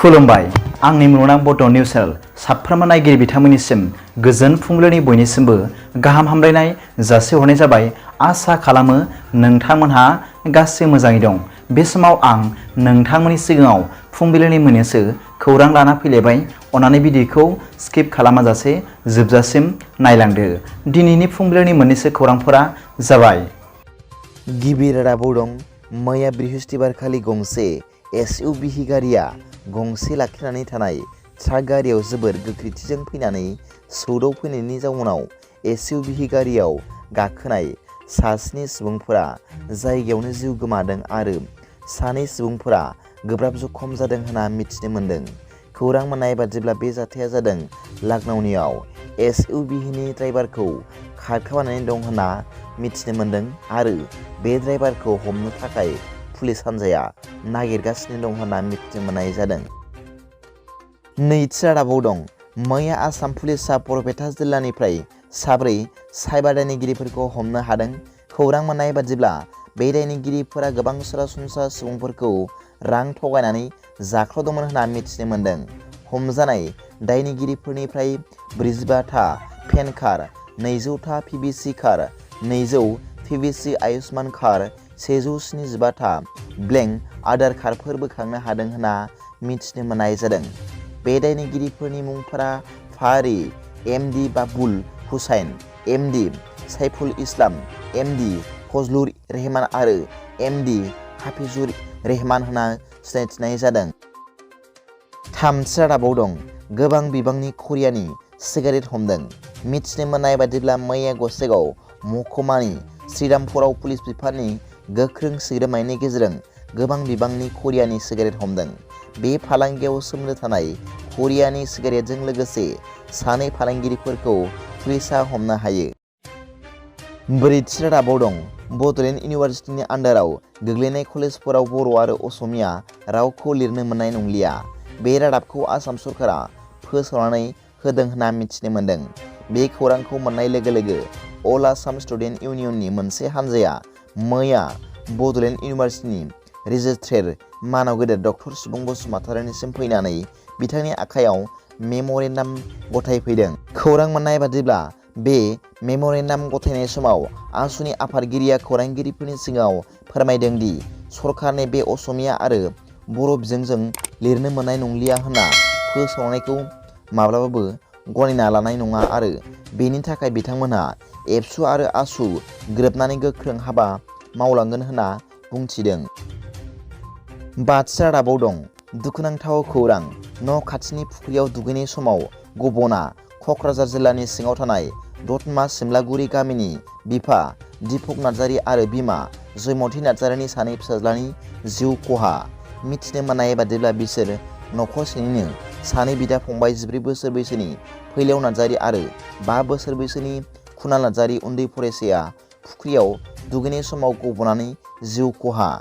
खुलुमबाय आंनि मुलुगनां बड' निउस चेनेल साफ्रोमबो नायगिरि बिथांमोननिसिम गोजोन फुंबिलिनि बयनिसिमबो गाहाम हामलायनाय जासिहरनाय जाबाय। आसा खालामो नोंथांमोनहा गासै मोजाङै दं। बे समाव आं नोंथांमोननि सिगाङाव फुंबिलिनि मोननैसो खौरां लाना फैलायबाय। अन्नानै भिडिअखौ स्किप खालामाजासे जोबजासिम नायलांदो। दिनैनि फुंबिलिनि मोननैसो खौरांफोरा जाबाय। गिबि रादाबाव दं। मैया बृहस्पतिबारखालि गंसे एसइउभि गारिया गंसे लाखिनानै थानाय ट्राक गारियाव जोबोर गोख्रैथिजों फैनानै सौदाव फैनायनि जाउनाव एसइउभि गारियाव गाखोनाय 7 सुबुंफोरा जायगायावनो जिउ गोमादों आरो 2 सुबुंफोरा गोब्राब जखम जादों होनना मिथिनो मोन्दों। खौरां मोननाय बादिब्ला बे जाथाया जादों लाखनौनियाव एसइउभिनि ड्राइभारखौ खारखोमानानै दं होनना मिथिनो मोन्दों आरो बे ड्राइभारखौ हमनो थाखाय पुलिस हान्जाया नागिरगासिनो दं होनना मिथिनो मोननाय जादों। नैथि रादाबाव दं। मैया आसाम पुलिसआ बरपेटा जिल्लानिफ्राय 4 साइबार दायनिगिरिफोरखौ हमनो हादों। खौरां मोननाय बादिब्ला बे दायनिगिरिफोरा गोबां सरासनस्रा सुबुंफोरखौ रां थगायनानै जाख्ल'दोंमोन होनना मिथिनो मोन्दों। हमजानाय दायनिगिरिफोरनिफ्राय 45था पेन कार्ड, 200था PVC card, 200 PVC Ayushman card, 175था ब्लेंक आधार कार्डफोर बोखांनो हादों होनना मिथिनो मोननाय जादों। बे दायनिगिरिफोरनि मुंफोरा फाहारि MD Babul Hussain, MD Saiful Islam, MD Fazlur Rahman आरो एमडि हाफिजुर रहमान होनना सिनायथिनाय जादों। थामथि रादाबाव दं। गोबां बिबांनि करियानि सिगारेट हमदों। मिथिनो मोननाय बादिब्ला मैया गसाइगाव महकुमानि श्रीरामपुराव पुलिस बिफाननि गोख्रों सोग्रोमनायनि गेजेरजों गोबां बिबांनि करियानि सिगारेट हमदों। बे फालांगियाव सोमोन्दो थानाय करियानि सिगारेटजों लोगोसे 2 फालांगिरिफोरखौ पुलिसआ हमनो हायो। ब्रैथि रादाबाव दं। बड'लेण्ड इउनिभार्सिटिनि आन्दाराव गोग्लैनाय कलेजफोराव बर' आरो असमिया रावखौ लिरनो मोननाय नंलिया। बे रादाबखौ आसाम सरकारा फोसावनानै होदों होनना मिथिनो मोन्दों। बे खौरांखौ मोननाय लोगो लोगो अल आसाम स्टुडेन्ट इउनियननि मोनसे हान्जाया मैया बड'लेण्ड इउनिभार्सिटिनि रेजिस्ट्रार मानाव गेदेर डक्टर सुबुं बसुमतारिनिसिम फैनानै बिथांनि आखायाव मेम'रेन्डाम गथायफैदों। खौरां मोननाय बादिब्ला बे मेम'रेन्डाम गथायनाय समाव आसुनि आफादगिरिया खौरांगिरिफोरनि सिगाङाव फोरमायदों दि सरकारनि बे असमिया आरो बर' बिजोंजों लिरनो मोननाय नंलिया होनना फोसावनायखौ माब्लाबाबो गनायना लानाय नङा आरो बेनि थाखाय बिथांमोनहा एबसु आरो आसु गोरोबनानै गोख्रों हाबा मावलांगोन होनना बुंथिदों। बाथि रादाबाव दं। दुखुनांथाव खौरां। न' खाथिनि फुख्रियाव दुगैनाय समाव गब'ना क'क्राझार जिल्लानि सिङाव थानाय दतमा सिमलागुरि गामिनि बिफा दिपक नार्जारि आरो बिमा जयमती नार्जारिनि 2 फिसाज्लानि जिउ खहा। मिथिनो मोननाय बादिब्ला बिसोर नखरसेनिनो 2 बिदा फंबाय 14 बोसोर बैसोनि फैलाव नार्जारि आरो 5 बोसोर बैसोनि कुनाल नार्जारि उन्दै फरायसाया फुख्रियाव दुगैनाय समाव गब'नानै जिउ खहा।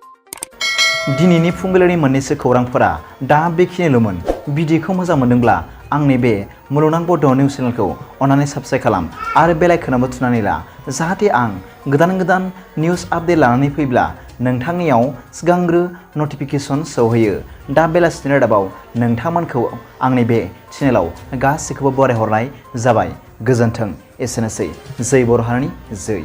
दिनैनि फुंबिलिनि मोननैसो खौरांफोरा दा बेखिनिल'मोन। भिडिअखौ मोजां मोनदोंब्ला आंनि बे मुलुगनां बड' निउस चेनेलखौ अन्नानै साबस्क्राइब खालाम आरो बेल आइकनआवबो थुनानै ला, जाहाथे आं गोदान निउस आपडेट लानानै फैब्ला नोंथांनियाव सिगांग्रो नटिफिकेसन सौहैयो। दा बेलासिनि रादाबाव नोंथांमोनखौ आंनि बे चेनेलाव गासैखौबो बरायहरनाय जाबाय। गोजोन्थों। एसेनोसै। जै बर' हारिनि जै।